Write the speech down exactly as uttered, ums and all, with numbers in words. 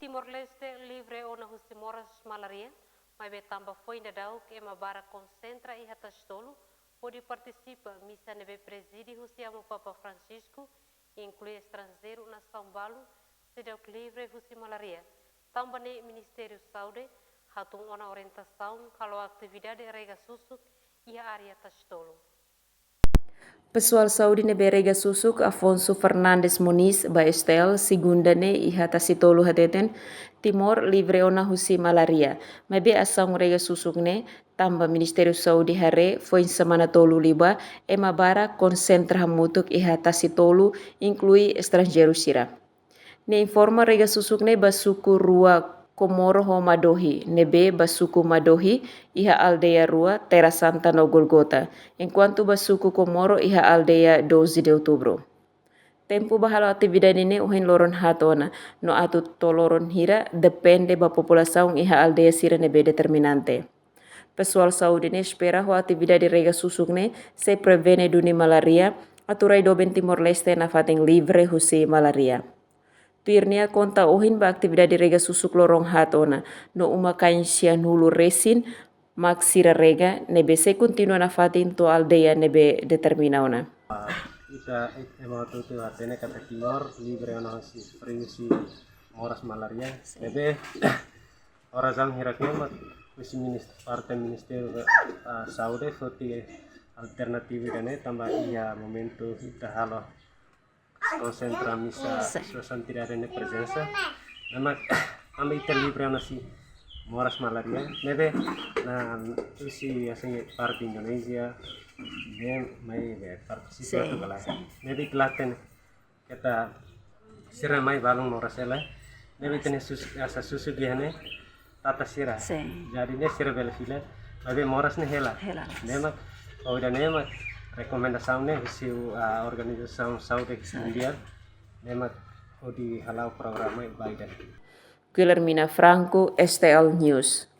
Timor-Leste livre ona husi moras malaria, maibé tanba foin daudauk ema barak konsentra iha Tasitolu, hodi partisipa misa ne'ebé prezide husi Amu Papa Francisco, inklui estranjeiru nasaun balu, seidauk livre husi malaria. Tanba ne'e Ministériu Saúde hatún ona orientasaun halo atividade rega susuk iha área Tasitolu. Pesoál saúde ne'ebé rega susuk Afonso Fernandes Moniz ba S T L, Segunda ne'e iha Tasitolu hateten, Timor livre ona husi malaria. Maibé asaun rega susuk ne'e, tanba Ministériu Saúde haree, foin semana tolu liubá, ema barak konsentra hamutuk iha Tasitolu, inklui estranjeiru sira. Nia informa rega susuk ne'e ba suku rua Komoro ho Madohi, ne'ebé ba suku Madohi iha aldeia rua, Terra Santa no Golgota, enkuantu ba suku Komoro iha aldeia doze de Outubro. Tempu ba halo atividade ne'e ohin loron haat ona, no atu to'o loron hira depende ba populasaun iha aldeia sira ne'ebé determinante. Pesoál saúde ne'e espera ho atividade rega susuk ne'e sei prevene duni malaria, atu rai doben Timor-Leste nafatin livre husi malaria. Tuir nia konta ohin ba atividade rega susuk loron haat ona, no uma-kain sianulu resin mak sira rega, ne'ebé sei kontinua nafatin to'o aldeia ne'ebé determina ona. Ah, ita, it-, ema hotu-hotu hatene katak Timor livre ona husi frio, husi moras malaria. Ne'ebé, orasaun hirak ne'e mak husi minis-, parte Ministériu, ah, Saúde foti alternativa ida-ne'e tanba iha momentu ita halo konsentra misa, sin, Sua Santidade nia prezensa. Ne'e mak tanba ita livre ona husi moras malaria. Ne'ebé, na, husi, asin, parte Indonézia, ne'e mai be parte, sin, Portugal, sin, ne'ebé ita la hatene katak sira mai balun moras hela. Ne'ebé ita-nia sus-, asa susuk iha ne'e, tata sira. Sin. Jadi ne'e sira bele fila, maibé moras ne'e hela. Hela. Ne'e mak, oh, ida-ne'e mak rekomendasaun ne'e husi, ah, Organizasaun Saúde, sin, Mundiál. Ne'e mak hodi hala'o programa ba ida. Guilhermina Franco, S T L News.